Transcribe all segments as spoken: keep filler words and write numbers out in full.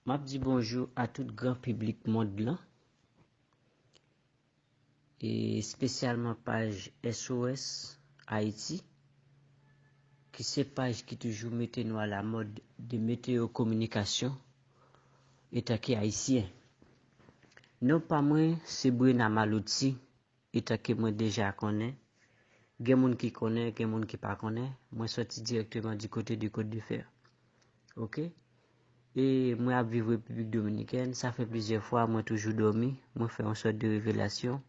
M ap di bonjou a tout gran piblik mond lan, e espesyalman paj S O S Ayiti, ki se paj ki toujou mete nou alamòd de meteyo kominikasyon etanke Ayisyen. Non pa mwen se Brena Maloti, etanke mwen deja konnen. Gen moun ki konnen, gen moun ki pa konnen. Mwen sòti dirèkteman di kote de Côte de Fer. Oke? E mwen ap viv Repiblik Dominikèn. Sa fè plizyè fwa mwen toujou dòmi. Mwen fè yon sòt de revelasyon.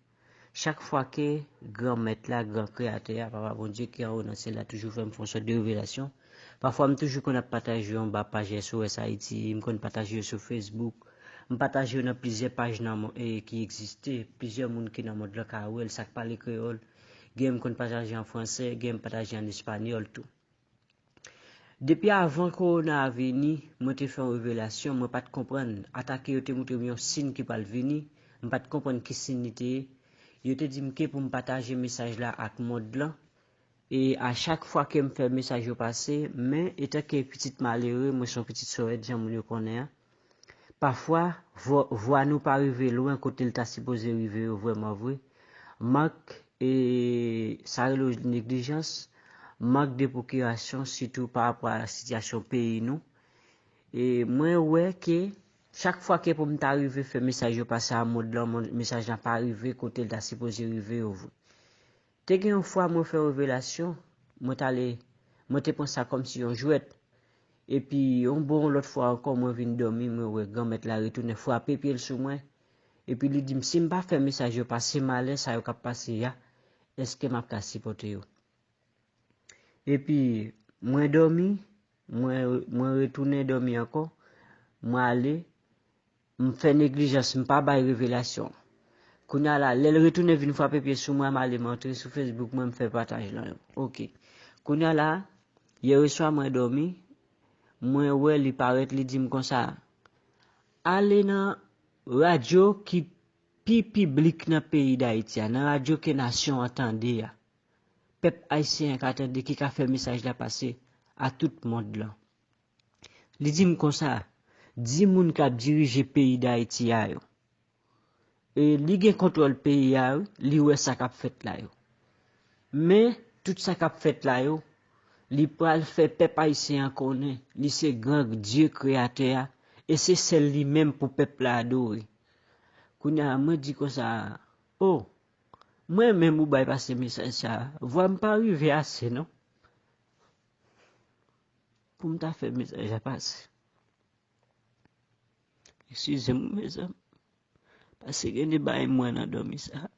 Chak fwa ke Granmèt la, Gran Kreyatè a, Papa Bondye ki anwo nan syèl la, toujou fè m fè yon sòt de revelasyon. Pafwa, m toujou konn ap pataje yo anba paj S O S Ayiti, m konn pataje yo sou Facebook, m pataje yo nan plizyè paj nan mo- e, ki egziste, plizyè moun ki nan mond lan ka wè l, sa k pale kreyòl. Gen m konn pataje an fransè, gen m pataje an espanyòl tou. Depi avan kowona a vini, mwen te fè yon revelasyon, mwen pa t konprann. Atake yo te montre m yon siy ki pral vini, m pa t konprann ki siy li te ye. Yo te di m ke pou m pataje mesaj la ak mond lan. E a chak fwa ke m fè mesaj yo pase, men etanke pitit malere, mwen se yon pitit Sòrèt, jan moun yo konnen an. Pafwa, vwa, vwa nou pa rive lwen kote l ta sipoze rive yo vrèman vre. Mank, e, sa rele neglijans, mank de pwokirasyon, sitou pa rapò a sitiyasyon peyi nou. E mwen wè ke chak fwa ke pou m ta rive fè mesaj yo pase a mond lan, mon- mesaj lan pa rive kote l ta sipoze rive yo vre. Te gen yon fwa mwen fè revelasyon, mwen t ale, mwen te pran sa kòmsi yon jwèt. Epi yon bon lòt fwa ankò, mwen vin dòmi, mwen wè Granmèt la retounen frape pye l sou mwen. Epi li di m, si m pa fè mesaj yo pase, malè sa yo k ap pase a, èske m ap ka sipòte yo? Epi mwen dòmi, mwen, mwen retounen dòmi ankò, mwen ale, m fè neglijans, m pa bay revelasyon. Kounye a la, lè l retounen vin frape pye sou mwen, m ale, m antre sou Facebook mwen, m fè pataj lan yo. Oke. Kounye a la, yè swa mwen dòmi, mwen wè li parèt, li di m konsa, ale nan radyo ki pi piblik nan peyi Dayiti a, nan radyo ke nasyon an tande a. Pèp ayisyen an ka tande, ki ka fè mesaj la pase a tout mond lan. Li di m konsa, di moun k ap dirije peyi Dayiti a yo. E li gen kontwòl peyi a, wi, li wè sa k ap fèt la yo. Men, tout sa k ap fèt la yo, li pral fè pèp ayisyen an konnen li se gran Dye kreyatè a, e se sèl li menm pou pèp la adore. Kounye a, mwen di konsa, o, mwen menm ou bay pase mesaj sa a, vwa m pa rive ase non. Pou m ta fè mesaj la pase. Eskize m, mezanmi. Pase gen de bagay m wè nan dòmi sa a.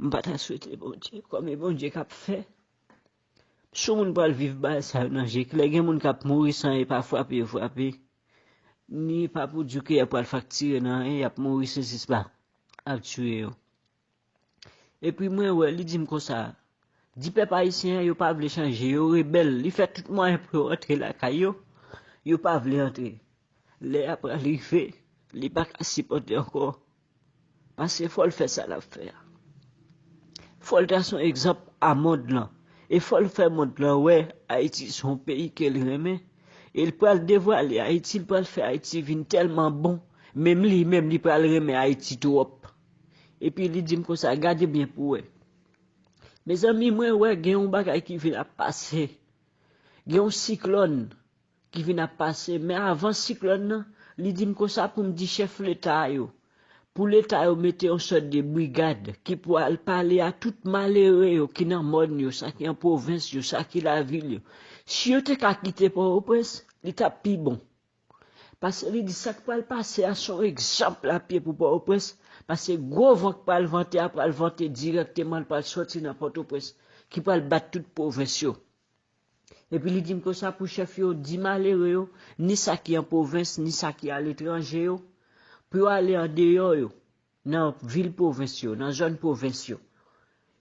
M pa ta swete Bondye, kòm e Bondye k ap fè. Si yon moun pral viv bagay sa yo nan je klè, gen moun k ap mouri san e pa frape yo frape. Ni pa pou di ke y ap pral faktire nan anyen, y ap mouri se zis pa ap tiye yo. Epi mwen wè, li di m konsa, di pèp ayisyen an yo pa vle chanje, yo rebèl, li fè tout mwayen pou yo antre lakay yo, yo pa vle antre. Lè a pral rive, li pa ka sipòte ankò. Paske fò l fè sa l ap fè a. Fò l trase yon egzanp a mond lan. E fò l fè mond lan wè Ayiti se yon peyi ke l renmen. E l pral devwale Ayiti, l pral fè Ayiti vin tèlman bon. Menm li menm, li pral renmen Ayiti twòp. Epi li di m konsa, gade byen pou w wè. Mezanmi, mwen wè gen yon bagay ki vin ap pase. Gen yon siklòn ki vin ap pase. Men avan siklòn nan, li di m konsa pou m di chèf leta yo, pou leta yo mete yon sòt de brigad ki pou al pale a tout malere yo ki nan mòn yo, sa ki an pwovens yo, sa ki lavil yo. Si yo te ka kite Pòtoprens, li t ap pi bon. Paske li di sa k pral pase a se yon egzanp lapye pou Pòtoprens, paske gwo van k pral vante a pral vante dirèkteman, l pral sòti nan Pòtoprens, ki pral bat tout pwovens yo. Epi li di m konsa pou chèf yo di malere yo, ni sa ki an pwovens, ni sa ki aletranje yo, pou yo ale andeyò yo, nan vil pwovens yo, nan zòn pwovens yo.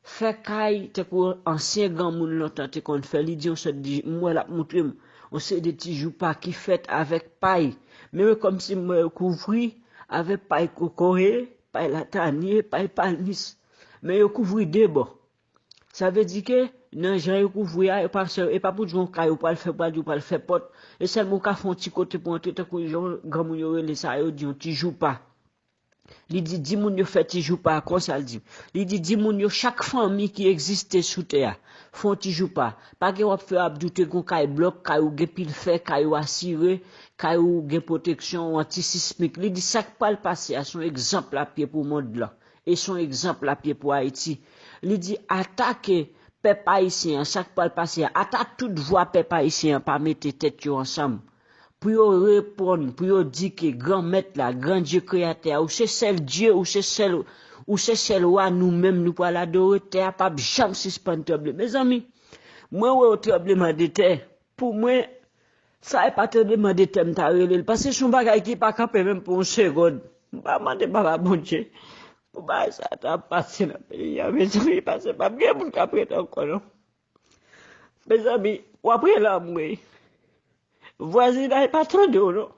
Fè kay, tankou ansyen granmoun lontan te konn fè, li di yon sòt de, m wè l ap montre m, yon seri de ti joupa ki fèt avèk pay. Men yo kòmsi m wè yo kouvri avèk pay kokoye, pay latanye, pay palmis. Men yo kouvri de bò. Sa vle di ke Nan jan yo kouvri a, yo pa sè, e pa pou di yon kay ou pral fè, pral di ou pral fè pòt. E sèlman ou ka fè yon ti kote pou antre, tankou jan granmoun yo rele sa, yo di yon ti joupa. Li di, di moun yo fè ti joupa, konsa l di. Li di, di moun yo, chak fanmi ki egziste sou tè a, fè yon ti joupa. Pa gen w ap fè, w ap di w te gen yon kay blòk, kay ou gen pil fè, kay ou asire, kay ou gen pwoteksyon antisismik. Li di, sa k pral pase a, se yon egzanp l ap ye pou mond lan. E se yon egzanp l ap ye pou Ayiti. Li di, atake pèp ayisyen an, sa k pral pase a, ata tout vwa pèp ayisyen an pa mete tèt yo ansanm pou yo reponn, pou yo di ke Granmèt la, Gran Dye Kreyatè a, ou se sèl Dye, ou se sèl, ou se sèl Wa, nou menm nou pral adore, tè a p ap janm sispann tranble. Mezanmi, mwen wè yon tranbleman de tè. Pou mwen, sa e pa tranbleman de tè m ta rele l, paske se yon bagay ki pa kanpe menm pou yon segonn. M pa mande Papa Bondye pou bagay sa ta pase nan peyi a, mezanmi, paske p ap gen moun k ap rete ankò non. Mezanmi, w ap rele anmwey. Vwazinay pa tande w non.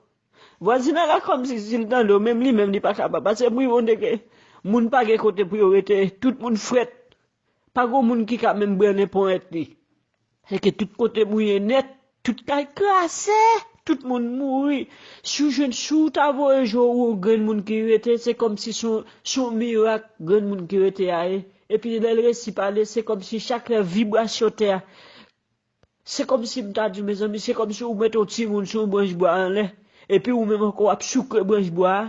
Vwazinay la kòmsi si l tande w, menm li menm li pa kapab. Paske m rive ke moun pa gen kote pou yo rete, tout moun frèt. Pa gen moun ki ka menm brannen ponyèt li. Se ke tout kote mouye nèt, tout kay kraze, tout moun mouri. Si w jwenn, si w ta voye je w wè yon grenn moun ki rete, se kòmsi se yon, se yon mirak grenn moun ki rete a ye. Epi lè l resi pale, se kòmsi chak lè vibrasyon tè a. Se kòmsi m ta di w, mezanmi, se kòmsi ou mete yon timoun sou yon branch bwa anlè, epi ou menm ankò w ap souke branch bwa a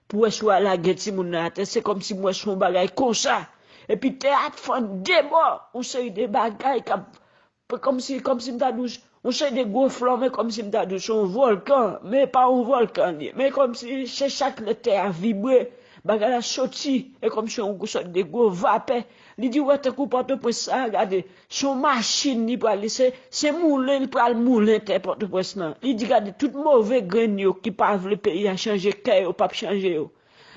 pou wè si w a lage timoun nan atè. Se kòmsi m wè se yon bagay konsa. Epi tè a ap fann de bò, yon seri de bagay k ap, kòmsi, kòmsi m ta di w, yon seri de gwo flanm, kòmsi m ta di w se yon vòlkan, men e pa yon vòlkan li ye. Men kòmsi se chak lè tè a vibre, bagay la soti, e kòmsi yon sòt de gwo vapè. Li di, wè, tankou Pòtoprens sa a, gade, se yon machin li pral, li se, se moulen li pral moulen tè Pòtoprens lan. Li di, gade, tout move grenn yo ki pa vle peyi a chanje, kè yo p ap chanje yo.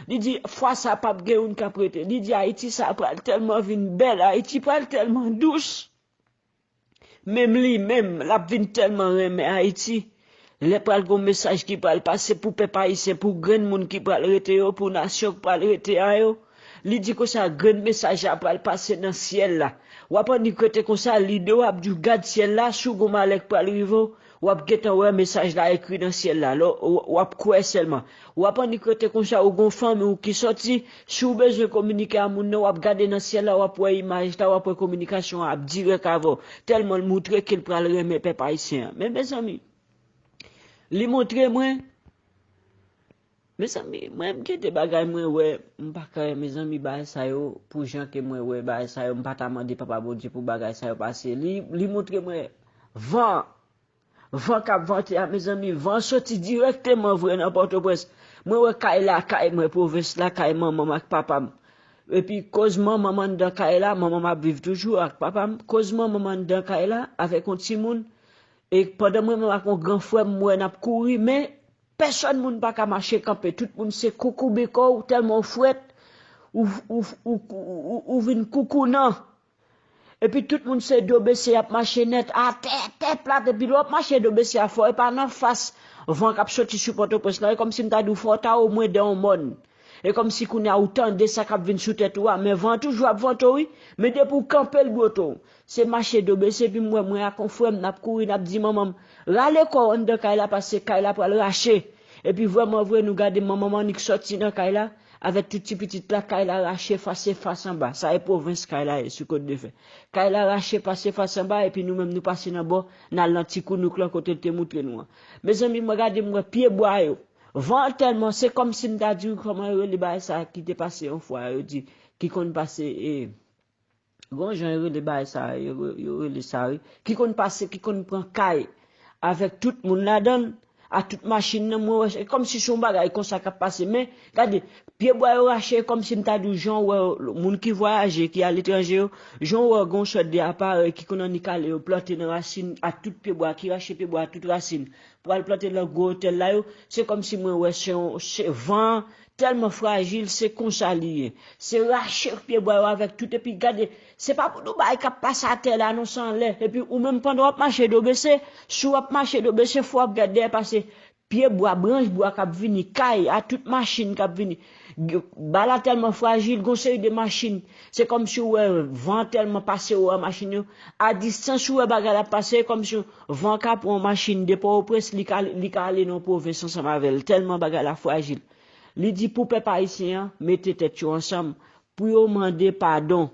Li di, fwa sa a p ap gen youn k ap rete. Li di, Ayiti sa a pral tèlman vin bèl, Ayiti pral tèlman dous. Menm li menm, l ap vin tèlman renmen Ayiti. Lè pral gon mesaj ki pral pase pou pèp ayisyen, pou grenn moun ki pral rete yo, pou nasyon ki pral rete a yo. Li di konsa, grenn mesaj la pral pase nan syèl la. W ap annik rete konsa, lide w ap di w gad syèl la, si w gon malè k pral rive w, w ap gentan wè mesaj la ekri nan syèl la. Lè w, w ap kwè sèlman. W ap annik rete konsa, ou gon fanmi w ki sòti, si w bezwen kominike a moun nan, w ap gade nan syèl la, w ap wè imaj la, w ap wè kominikasyon an ap dirèk avè w. Tèlman l moutre ke l pral renmen pèp ayisyen an. Men mezanmi, li montre mwen, mezanmi, mwen m gen de bagay mwen wè, m pa ka, mezanmi, bagay sa yo, pou jan ke mwen wè bagay sa yo, m pa ta mande Papa Bondye pou bagay sa yo pase. Li, li montre mwen van, van k ap vante a, mezanmi, van soti dirèkteman vre nan Pòtoprens. Mwen wè kay la, kay mwen, pwovens la, kay manman m ak papa m. Epi koz manman m anndan kay la, manman m ap viv toujou ak papa m. Koz manman m anndan kay la avèk yon timoun. E pandan mwen menm ak yon gran frè m, m wè n ap kouri, men pèsòn moun pa ka mache kanpe. Tout moun se koukoube kò w, tèlman w frèt, ou, ou, ou, ou, ou, ou vin koukounan. Epi tout moun se do bese y ap mache nèt, atè, tè plat, epi lè w ap mache do bese a fò, e pa nan fas van k ap soti sou Pòtoprens lan, e kòmsi m ta di w fò w ta omwen dan yon mòn. E kòmsi kounye a ou tande sa k ap vin sou tèt ou a, men van an toujou ap vante w wi, men depi w kanpe l dwòt ou. Se mache do bese, epi m wè mwen ak yon frè m, n ap kouri, n ap di manman m, rale kò w anndan kay la, paske kay la pral rache. Epi vrèman vre, nou gade manman m annik sòti nan kay la, avèk tout ti pitit la, kay la rache fas e fas anba. Sa e pwovens kay la ye, sou Kot de Fè. Kay la rache fas e fas anba, epi nou menm nou pase nan bò, n al nan ti kounouk lan kote l te moutre nou an. Mezanmi, mwen gade, m wè pye bwa yo. Van an tèlman, se kòmsi m ta di w kòman yo rele bagay sa a ki te pase yon fwa, yo di, ki konn pase, e, gon jan yo rele bagay sa a, yo, yo rele sa, wi, ki konn pase, ki konn pran kay avèk tout moun ladan l, a tout machin nan, mwen wè, se kòmsi se yon bagay konsa k ap pase. Men, gade, pye bwa yo rache, kòmsi m ta di w, jan w wè moun ki vwayaje, ki aletranje yo, jan w wè gon sòt de aparèy ki konn annik ale yo plante nan rasin a tout pye bwa, ki rache pye bwa a tout rasin, pou al plante nan gwo otèl la yo, se kòmsi mwen wè se yon, se van an tèlman frajil, se konsa li ye. Se rache pye bwa yo avèk tout, epi gade, se pa pou nou bagay k ap pase atè la non, se anlè. Epi ou menm pandan w ap mache do bese, si w ap mache do bese, fò w ap gade dèyè, paske pye bwa, branch bwa k ap vini, kay, a tout machin k ap vini. Bala tèlman frajil, gon seri de machin, se kòmsi w wè van tèlman pase ou wè machin yo. A distans ou wè bagay la pase, e kòmsi van ka pran yon machin de Pòtoprens, li ka, li ka ale nan pwovens ansanm avè l, tèlman bagay la frajil. Li di pou pèp ayisyen an mete tèt yo ansanm, pou yo mande padon.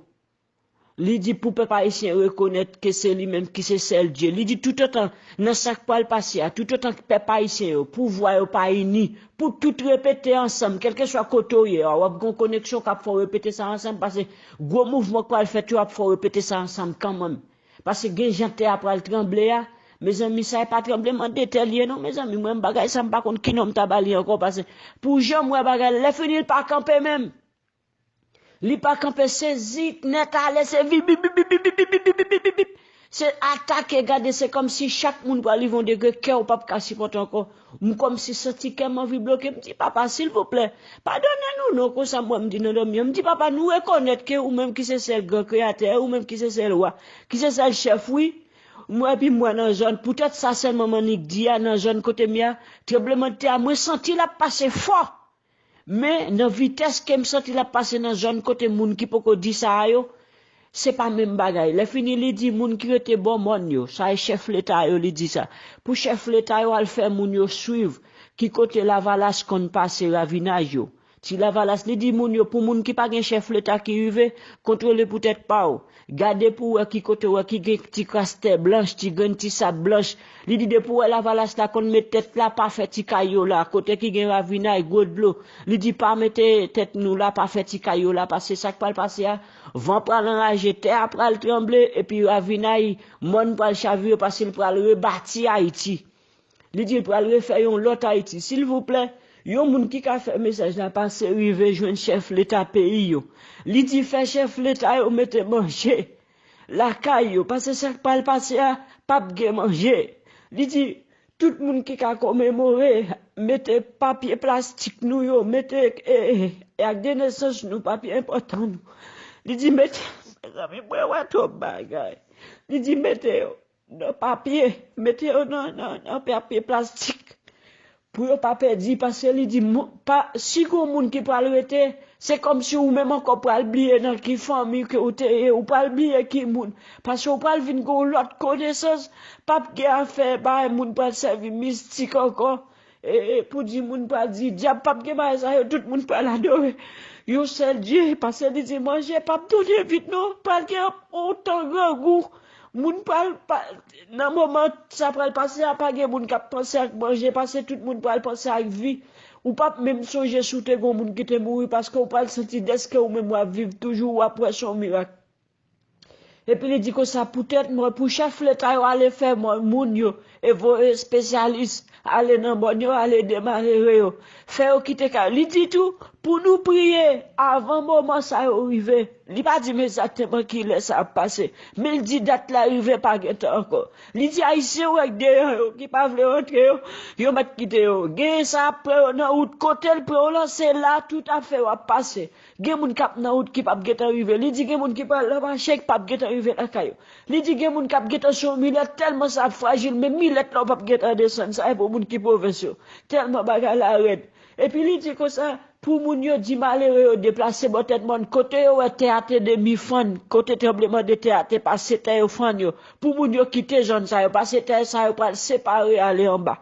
Li di pou pèp ayisyen rekonèt ke se li menm ki se sèl Dye. Li di toutotan nan sa k pral pase a, toutotan ke pèp ayisyen yo, pouvwa yo pa ini, pou tout repete ansanm, kèlkeswa kote w ye a, w ap gen yon koneksyon k ap fè w repete sa ansanm, paske gwo mouvman k pral fèt yo ap fè w repete sa ansanm kanmenm. Paske gen jan tè a pral tranble a, mezanmi, sa e pa tranbleman de tè li ye non, mezanmi, mwen bagay sa m pa konn ki non m ta ba li ankò, paske pou jan m wè bagay la, lè fini l pa kanpe menm. Li pa kanpe, se zik nèt ale, se vip, vip, vip. Se atake, gade, se kòmsi chak moun pral rive yon degre kè w p ap ka sipòte ankò. M kòmsi santi kè m anvi bloke. M di, papa, silvouplè, padone nou non, konsa m wè m di nan dòmi an. M di, papa, nou rekonèt ke ou menm ki se sèl gran kreyatè, ou menm ki se sèl wa, ki se sèl chèf, wi. M wè, epi m wè nan zòn, poutèt sa sèlman m annik di a, nan zòn kote m ye a, tranblemanntè a, mwen santi l ap pase fò. Men, nan vitès ke m santi l ap pase nan zòn kote moun ki poko di sa a yo, se pa menm bagay. Lè fini, li di moun ki rete bò mòn yo, sa e chèf leta yo, li di sa. Pou chèf leta yo al fè moun yo swiv ki kote lavalas konn pase ravinaj yo. Ti lavalas, li di moun yo, pou moun ki pa gen chèf leta ki rive, kontwole pou tèt pa w. Gade pou w wè ki kote w wè ki gen ti kras tè blanch, ti grenn ti sab blanch. Li di depi w wè lavalas la konn met tèt la, pa fè ti kay yo la, kote ki gen ravinay, gwo dlo. Li di pa mete tèt nou la, pa fè ti kay yo la, paske sa k pral pase a, van pral anraje, tè a pral tranble, epi ravinay, mòn pral chavire, paske l pral rebati Ayiti. Li di l pral refè yon lòt Ayiti. Silvouplè, yon moun ki ka fè mesaj la pase rive jwenn chèf leta peyi yo. Li di fè chèf leta yo mete manje lakay yo, paske sa k pral pase a p ap gen manje. Li di tout moun ki ka komemore, mete papye plastik nou yo, mete e, e, e ak de nesans nou, papye enpòtan nou. Li di mete, mezanmi, mwen wè twòp bagay. Li di mete yo nan papye, mete yo nan, nan, nan papye plastik pou yo pa pèdi, paske li di, pa, si gon moun ki pral rete, se kòmsi ou menm ankò pral bliye nan ki fanmi ke ou te ye, ou pral bliye ki moun, paske ou pral vin gen yon lòt konesans, p ap gen afè bay moun pral sèvi mistik ankò, e, e, pou di moun pral di dyab, p ap gen bagay sa yo, tout moun pral adore yon sèl Dye, paske li di manje p ap tounen vit non, pral gen yon tan grangou, moun pral, pa, nan moman sa pral pase a, pa gen moun k ap panse ak manje, paske tout moun pral panse ak vi. Ou p ap menm sonje si w te gen yon moun ki te mouri, paske ou pral santi dèske ou menm w ap viv toujou, w ap wè se yon mirak. Epi li di konsa, poutèt mwen, pou chèf leta yo ale fè moun yo, e voye espesyalis, ale nan mòn yo, ale ede malere yo, fè yo kite kay. Li di tou, pou nou priye avan moman sa yo rive. Li pa di m egzakteman ki lè sa ap pase, men l di dat la rive pa gentan ankò. Li di ayisyen w wè k deyò yo, ki pa vle rantre yo, yo mèt kite yo. Gen sa ap pran yo nan wout, kote l pran yo lan, se la tout afè yo ap pase. Gen moun k ap nan wout ki p ap gentan rive. Li di gen moun ki pral nan mache ki p ap gentan rive lakay yo. Li di gen moun k ap gentan sou yon milèt, tèlman sa ap frajil, men milèt la w p ap gentan desann. Sa e pou moun ki pwovens yo. Tèlman bagay la rèd. Epi li di konsa, pou moun yo di malere yo deplase bò tèt mòn, kote yo wè tè a te demi fann, kote tranbleman de tè a te pase, tè yo fann yo. Pou moun yo kite zòn sa yo, paske tè sa yo pral separe ale anba.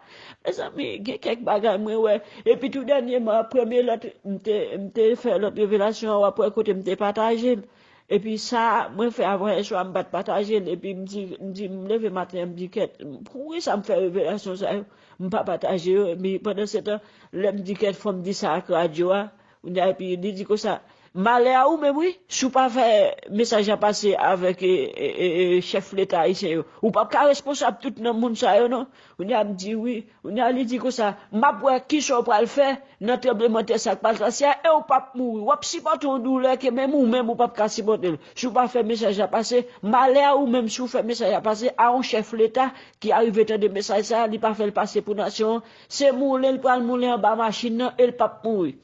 Mezanmi, gen kèk bagay mwen wè. Epi tou dènyèman, premye lòt, m te, m te fè lòt revelasyon an, w ap wè kote m te pataje l. Epi sa, mwen fè avan yè swa, m pa t pataje l. Epi m di, m di, m leve maten an, m di, kèt, poukisa m fè revelasyon sa yo? M pa pataje yo. Epi pandan se tan, lè m di, kèt, fò m di sa ak radyo a, Kounye a, epi li di konsa, malè a ou menm, wi, si w pa fè mesaj la pase avèk e, e, e, e, chèf leta ayisyen yo. Ou p ap ka responsab tout nan moun sa yo, non. Kounye a, m di, wi. Kounye a, li di konsa, m ap wè kisa w pral fè nan tranblemanntè sa k pral pase a, e w p ap mouri. W ap sipòte yon doulè ke menm ou menm ou p ap ka sipòte l. Si w pa fè mesaj la pase, malè a ou menm si w fè mesaj la pase a yon chèf leta ki arive tande mesaj sa a, li pa fè l pase pou nasyon an, se moulen l pral moulen anba machin nan e l p ap mouri.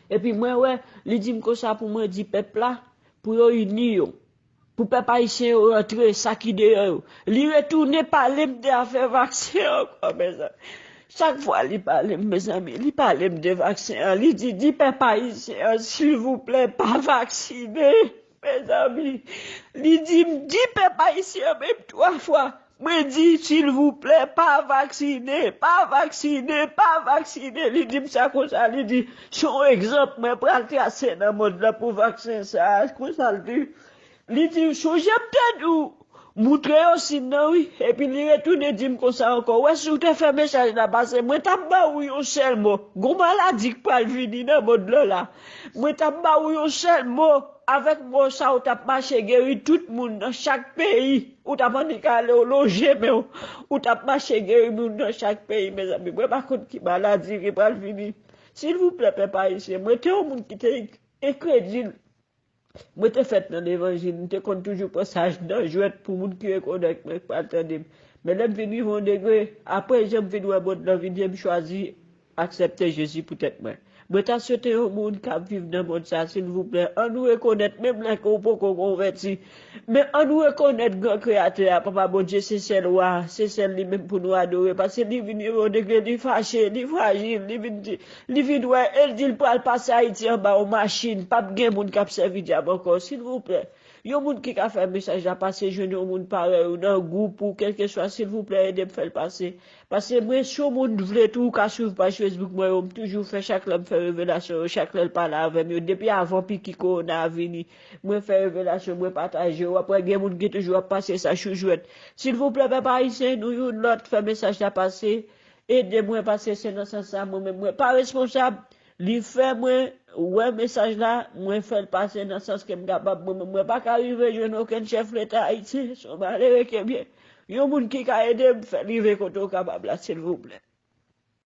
Epi mwen wè, li di m konsa pou mwen di pèp la, pou yo ini yo. Pou pèp ayisyen yo rantre, sa ki deyò yo. Li retounen pale m de afè vaksen ankò, mezanmi. Chak fwa li pale m, mezanmi, li pale m de vaksen an, li di, di pèp ayisyen an, silvouplè, pa vaksinen. Mezanmi, li di m, di pèp ayisyen an menm twa fwa. Mwen di, silvouplè, pa vaksinen, pa vaksinen, pa vaksinen. Li di m sa konsa, li di, se yon egzanp mwen pral trase nan mond lan pou vaksen sa a. Konsa l di. Li di, sonje m te di w, moutre yo sin nan wi. Epi li retounen di m konsa ankò, wè si w te fè mesaj la pase, mwen t ap ba ou yon sèl mo. Gon maladi k pral vini nan mond lan la. Mwen t ap ba ou yon sèl mo. Avèk mo sa, ou t ap mache geri tout moun nan chak peyi. Ou t ap annik ale w lonje men w. Ou t ap mache geri moun nan chak peyi, mezanmi. Mwen pa konn ki maladi ki pral vini. Silvouplè, pèp ayisyen, mwen te yon moun ki te enkredil. Mwen te fèt nan levanjil, m te konn toujou pran saj nan jwèt pou moun ki rekonèt mwen, ki pral tande m. Men lè m vin rive yon degre, apre jan m vin wè mond lan vin ye, m chwazi aksepte Jezi pou tèt mwen. Mwen ta swete yon moun k ap viv nan mond sa, silvouplè, ann nou rekonèt, menm lè ke w poko konvèti, men ann nou rekonèt gran Kreyatè a, Papa Bondye, se sèl Wa, se sèl li menm pou nou adore, paske li vin rive yon degre, li fache, li frajil, li vin di, li vin wè, e l di l pral pase Ayiti anba yon machin, p ap gen moun k ap sèvi dyab ankò, silvouplè. Yon moun ki ka fè mesaj la pase, jwenn yon moun parèy ou nan gwoup ou, kèlkeswa, silvouplè, ede m fè l pase. Paske mwen, si yon moun vle tou, ou ka swiv paj Facebook mwen yo, m toujou fè chak lè m fè revelasyon yo, chak lè l pale avè m yo. Depi avan piki kowona a vini, mwen fè revelasyon, mwen pataje yo. W ap wè gen moun ki toujou ap pase sa sou jwèt. Silvouplè, pèp ayisyen, nou youn lòt, fè mesaj la pase. Ede mwen, paske se nan sans sa, mwen menm, mwen pa responsab. Li fè mwen wè mesaj la, mwen fè l pase nan sans ke m kapab. Mwen menm, mwen pa ka rive jwenn okenn chèf leta ayisyen, se yon malere ke m ye. Yon moun ki ka ede m fè l rive kote w kapab la, silvouplè.